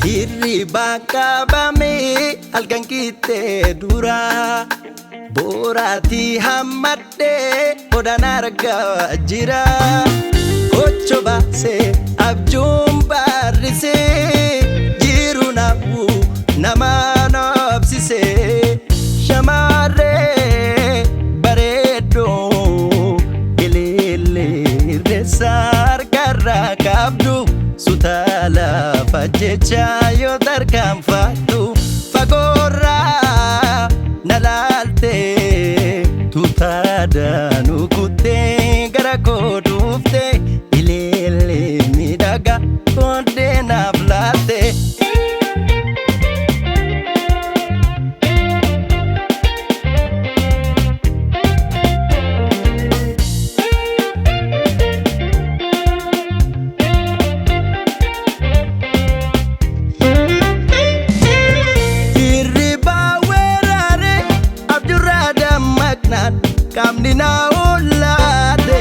Hirribaa qabamee halkan kittee dura boraatii hammadhee odaan argaa jira. Kocho baasee abjuun barrisee jiru nafu nama noobsisee shamarree bareedduu ilillee reessa harkarraa qabdu suuta lafa jecha yoo tarkaanfattu fagoorraa na laaltee tuuta danuu kuttee gara koo dhuftee ilillee miidhagaa kooddee naaf laatte. Hirribaa weeraree abjurraa dammaqnaan qaamni na hollaate.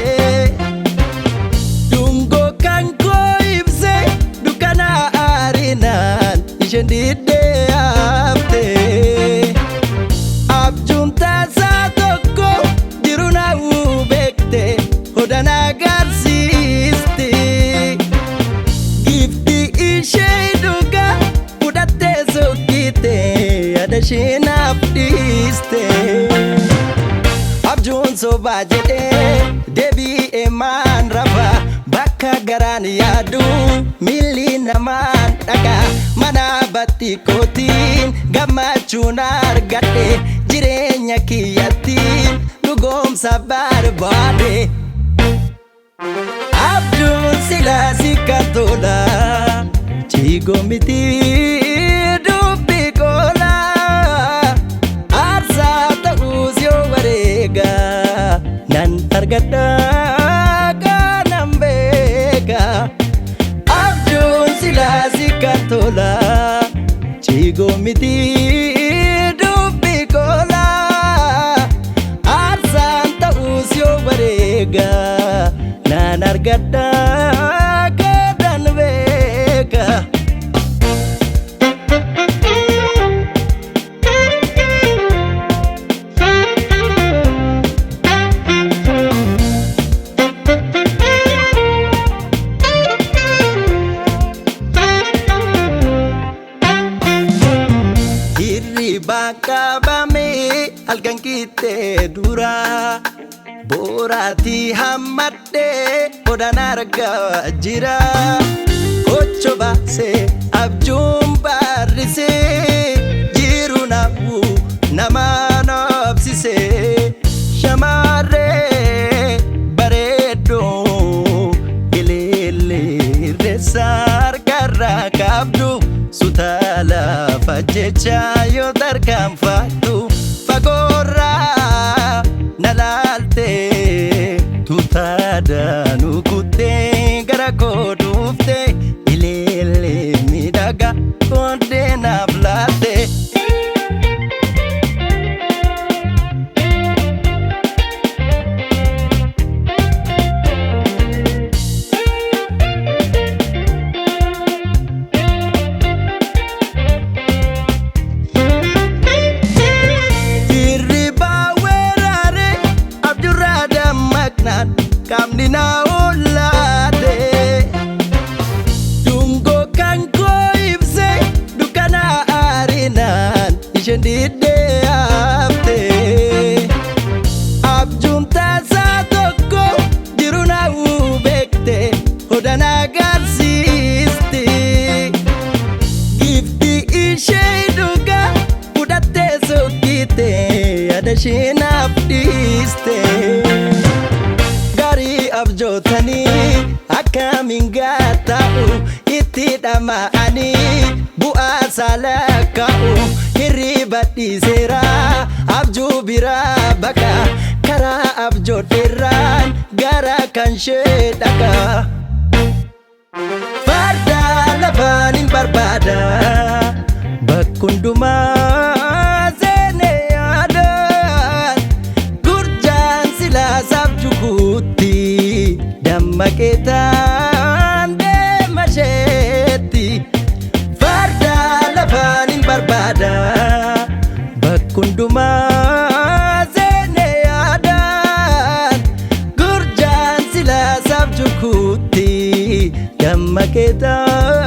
Dungoo kan koo ibsee dukkana aarinaan isheen diddee hafte. Abjuun taasaa tokko jiru na beekte hodhan agarsiisti. Gifti ishee dhugaa fudhattee sokkite yaada ishee naaf dhiiste. Abjuun sobaa jedhee deebi'ee maan rafa bakka garaan yaadu miilli namaan dhaqa mana batti kootiin gammachuun argadhe jireenya kiyyattiin dhugoomsa barbaade. Abjuun silaa si tola ciigoo miti dubbi qola aarsaa ta'uus yoo wareega nan argadha kanan beeka. Abjuun silaa si tola ciigoo miti dubbi qola aarsaan ta'uus yoo wareega nan argadha kanan beeka. Hirribaa qabamee halkan kittee dura boraatii hammadhee odaan argaa jira. Kocho baasee abjuun barrisee jiru nafu nama noobsisee shamarree bareedduu ilillee reessa harkarraa qabdu suuta lafa jecha yoo tarkaanfattu fagoorraa na laalte tuuta danuu kuttee gara koo dhuftee ilillee miidhagaa kooddee naaf laatte. Hirribaa weeraree abjurraa dammaqnaan qaamni na hollaate. Dungoo kan koo ibsee dukkana aarinaan isheen diddee hafte. Abjuun taasaa tokko jiru na beekte hodhan agarsiisti. Gifti ishee dhugaa fudhattee sokkite yaada ishee naaf dhiiste. Gaarii abjootanii Akkamiin gatta'u itti dhama'anii bu'aa salakkaa'u hirriba dhiiseera abjuu biraa baqa karaa abjoodheerraan gara kan shee dhaqa. Farda lafaan hin barbaada bakkundumaa seenee yaadaan gurjaan silaasaaf jukuutti dammaqeetaan deema isheetti. Farda lafaan hin barbaada bakkundumaa seenee yaadaan gurjaan silaasaaf jukuutti dammaqeetaan.